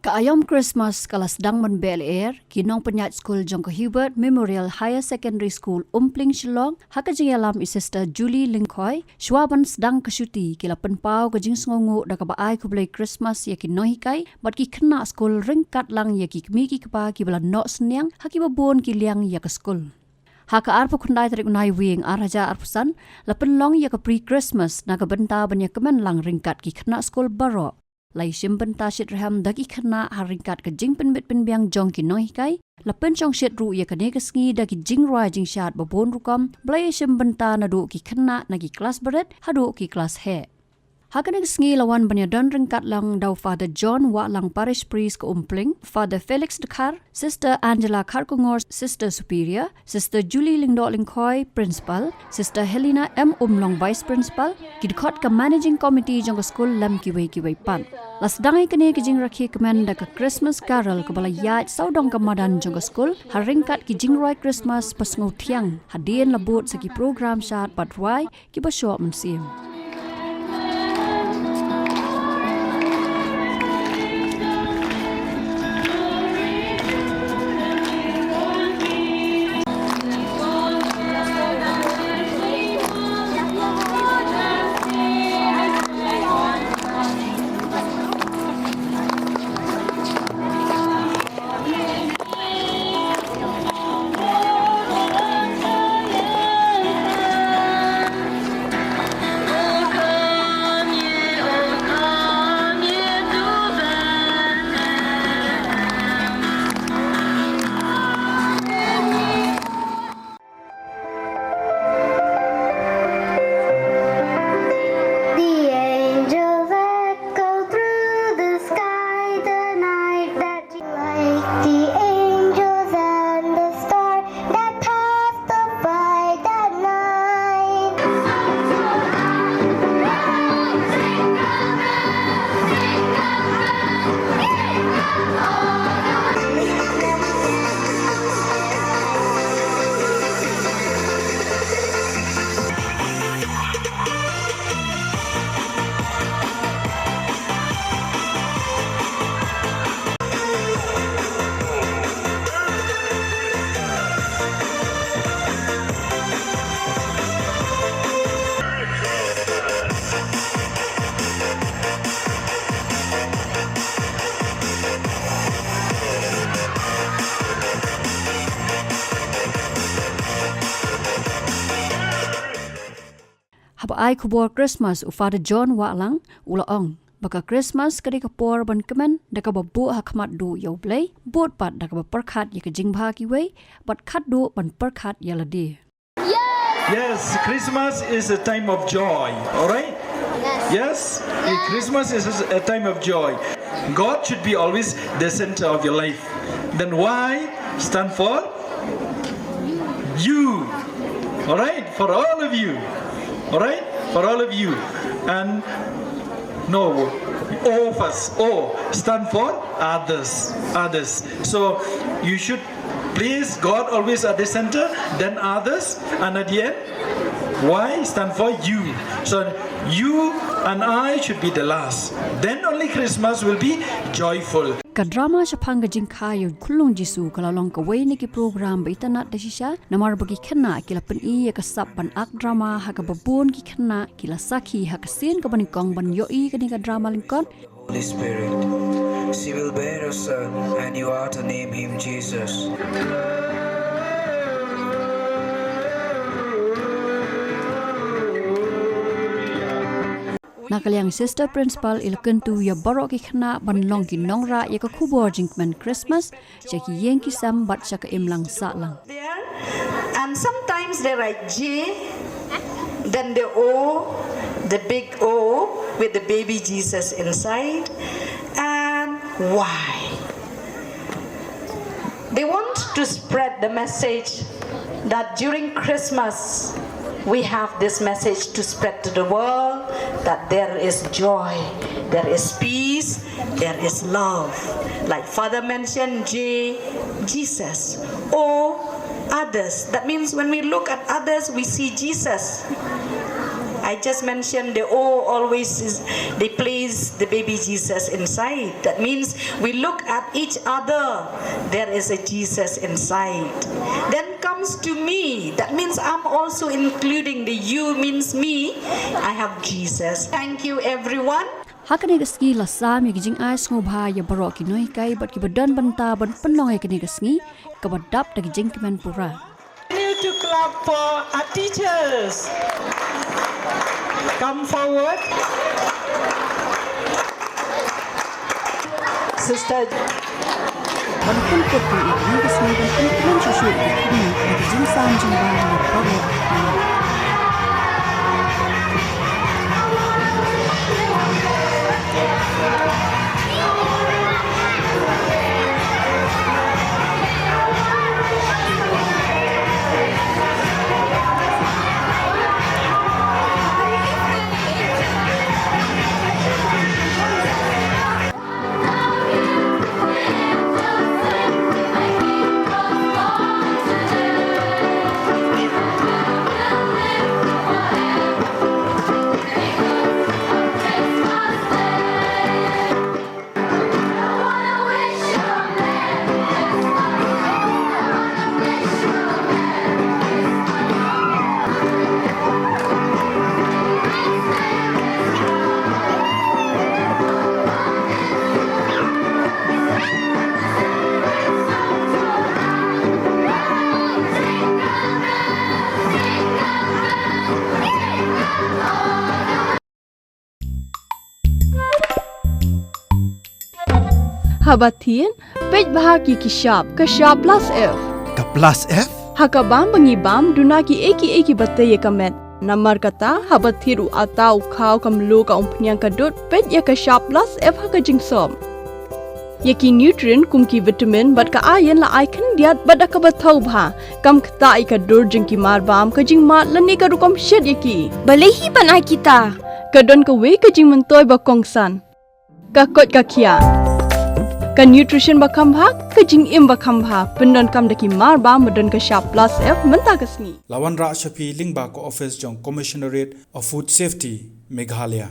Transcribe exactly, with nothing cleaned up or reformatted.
Aïom Christmas ka la sdang ban beh lyer, ki nongpynïaid skul jong ka Hubert Memorial Higher Secondary School, Umpling, Shillong, ha ka jingïalam i Sister Julie Lyngkhoi, shwa ban sdang ka shuti, ki la pynpaw ka jingsngewnguh da kaba ai khublei Christmas ïa ki nonghikai bad ki khynnah skul, ryngkat lang ïa ki kmie ki kpa kiba la noh synñiang ha kiba bun ki liang ïa ka skul. Ha ka arphew khyndai tarik u Naiwieng ar hajar arphew san, la pynlong ïa ka pre-Christmas na ka bynta ban ïakmen lang ryngkat ki khynnah skul baroh. La ïashim bynta shitrhem da ki khynnah ha ryngkat ka jingpynbit pynbiang jong ki nonghikai. La pynshongshit ruh ïa kane ka sngi da ki jingrwai jingshad ba bun rukom, ba la ïashim bynta naduh ki khynnah na ki klas barit haduh ki klas heh. Ha kane ka sngi la wan ban ïadon ryngkat lang da u Father John Wahlang, Parish Priest ka Umpling, Father Felix Dkhar, Sister Angela Kharkongor, Sister Superior, Sister Julie Lyngdoh Lyngkhoi, Principal, Sister Helena M Umlong, Vice Principal, ki dkhot ka Managing Committee jong ka skul lem kiwei kiwei pat. La sdang ïa kane ka jingrakhe kmen da ka Christmas Carol kaba la ïaid sawdong ka madan jong ka skul, ha ryngkat ki jingrwai Christmas ba sngewthiang, hadien la bud sa ki program shad bad rwai kiba shoh mynsiem. The angels echo through the sky the night that like the angels and the star that pass by the night. Haba ai khubor Christmas u Father John Wahlang u la ong ba ka Christmas ka dei ka por ban kmen da kaba buh ha khmat duh ïa U Blei, bud pat da kaba pyrkhat ïa ka jingbha kiwei, bad khatduh ban pyrkhat ïa lade. Yes, Christmas is a time of joy, all right? Yes. Yes? Christmas is a time of joy. God should be always the center of your life. Then Y stand for you. All right? For all of you. All right? For all of you. And no, O first. O stand for others. Others. So you should place God always at the center, then others, and at the end, Y stand for you. So you and I should be the last. Then only Christmas will be joyful. Ka drama shaphang ka jingkha ïa u khyllung Jisu ka la long kawei na ki program ba itynnad da shisha, namar ba ki khynnah ki la pyni ïa ka sap ban ak drama ha kaba bun ki khynnah ki la sakhi ha ka sien kaba nyngkong ban ïohi kane ka drama lyngkot. Holy Spirit, she will bear a son, and you are to name him Jesus. Na ka liang Sister Principal i la kyntu ïa baroh ki khynnah ban long ki nongrah ïa ka khubor jingkmen Christmas sha ki ïing ki sem bad sha ka imlang sahlang. There, and sometimes they write J, then the O, the big O with the baby Jesus inside, and Y. They want to spread the message that during Christmas, we have this message to spread to the world, that there is joy, there is peace, there is love. Like Father mentioned, J, Jesus. O, others. That means when we look at others, we see Jesus. I just mentioned the O always is, they place the baby Jesus inside. That means we look at each other, there is a Jesus inside. Then comes to me, that means I'm also including the you means me. I have Jesus. Thank you, everyone. Ha kane ka sngi la sam ïa ki jingai sngewbha ïa baroh ki nonghikai bad kiba don bynta ban pynlong ïa kane ka sngi kaba dap da ki jingkmen pura. Continue to clap for our teachers. Come forward. Sister. Ban pynkut ïa kane ka sngi ban pynkut shuh shuh ïa kane ka jingsam jingbam ïa baroh. Haba thied, peit bha ki ki shap, ka shap plus F. Ka plus F? Ha ka bam ba ngi bam, duna ki ei ki ei kiba tei ïa ka met. Namar kata, haba thied u atta, u khaw, ka mluh, ka umphniang, ka dud, peit ïa ka shap plus F ha ka jingsop. Ïa ki nutrient kum ki vitamin bad ka iron la ai khyndiat bad da kaba thaw bha. Kam ktah ïa ka dur jong ki mar bam, ka jingmad lane ka rukom shet ïa ki. Balei hi ban ai kita? Ka don kawei ka jingmyntoi ba kongsan. Ka koit ka khiah. Ka nutrition ba kham bha, ka jingim ba kham bha. Pyndonkam da ki mar bam ba don ka shap plus F mynta ka sngi. La wanrah sha phi lyngba ka office jong Commissionerate of Food Safety, Meghalaya.